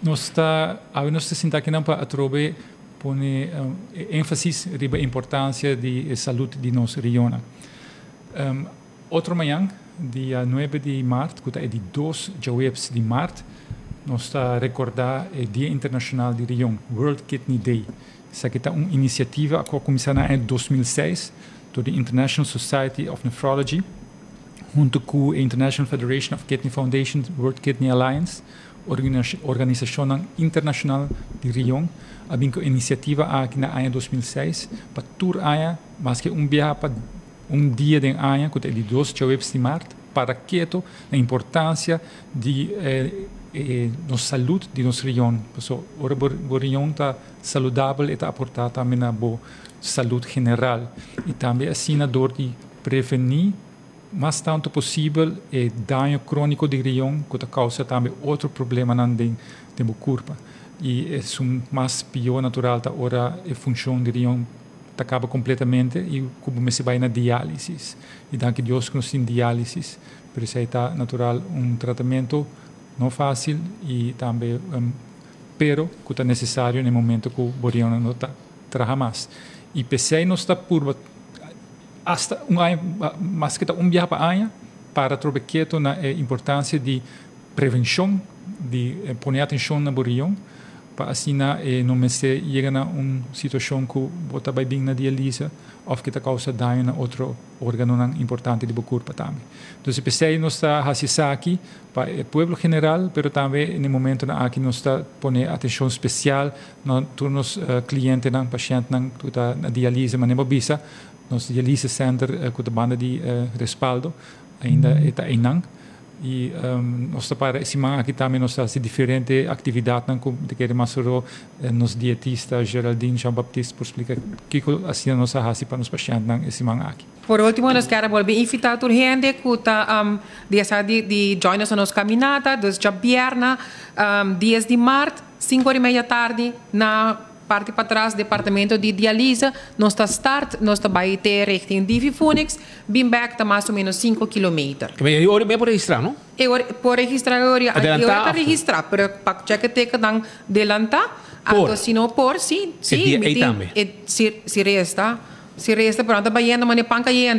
Nos ta awe nos ta sinta akinan pa atrobe pone énfasis riba importansia di e salud di nos rionnan. Otro mañan, dia nuebe di mart, ku ta e di dos djaweps di mart, nos ta rekordá e Dia Internashonal di Rion, World Kidney Day. Esaki ta un inisiativa ku a kuminsá na aña 2006 dor di International Society of Nephrology huntu ku e International Federation of Kidney Foundations, World Kidney Alliance, Organisashonnan internashonal di rion a bin ku e inisiativa aki na aña 2006 pa tur aña, maske un biaha pa un dia den aña ku ta e di dos djaweps di mart, para keto na importansia di e nos salud di nos rion. Paso ora bo rion ta saludabel e ta aportá tambe na bo salud general i tambe asina dor di prevení mas tantu posibel e daño króniko di rion ku ta kousa tambe otro problemanan den den bo kurpa. I esun mas pió natural ta ora e funshon di rion ta kaba kompletamente i ku bo mester bai na diálisis. I danki Dios ku nos tin diálisis, pero esei ta natural un tratamentu no fásil i tambe pero ku ta nesesario na e momento ku bo rionnan no ta traha mas. I p'esei nos ta purba Hasta un aña, maske ta un biaha pa aña, para trobe keto na e importancia di prevencion, di pone atencion na bo rion, pa asina e no mester yega na un situacion cu bo ta bay bin na dialisa of cu ta causa daño na otro organonan importante di bo curpa tambe. Entonces p'esey nos ta haci esaki pa e pueblo general, pero tambe na e momentonan aki nos ta pone atencion special na tur nos clientenan, pashentnan cu ta na dialisa, manera bo bisa, Nos dialyse center cu ta banda di Respaldo ainda e ta eynan y nos ta para e siman aki tambe nos ta haci diferente actividadnan cu ta kere mas oro nos dietista Geraldine Jean Baptiste por splica kico asina nos a haci pa nos pashentnan e siman aki. Por ultimo nos kier a bolbe invita tur hende cu ta desea di join nos na nos caminata dus djabièrna dies di mart cinco ora y media tardi na Parti patras departamento di dialise nos ta start nos ta bai te richting Divi Phoenix bin bek ta mas o menos cinco kilometer. E ora mi por registra no? E ora por registra e ora e ora ta registra pero pa check e teken nan delanta anto si no por si si E dia ey tambe? Si si resta si resta pero nan ta bayendo mane pan cayente.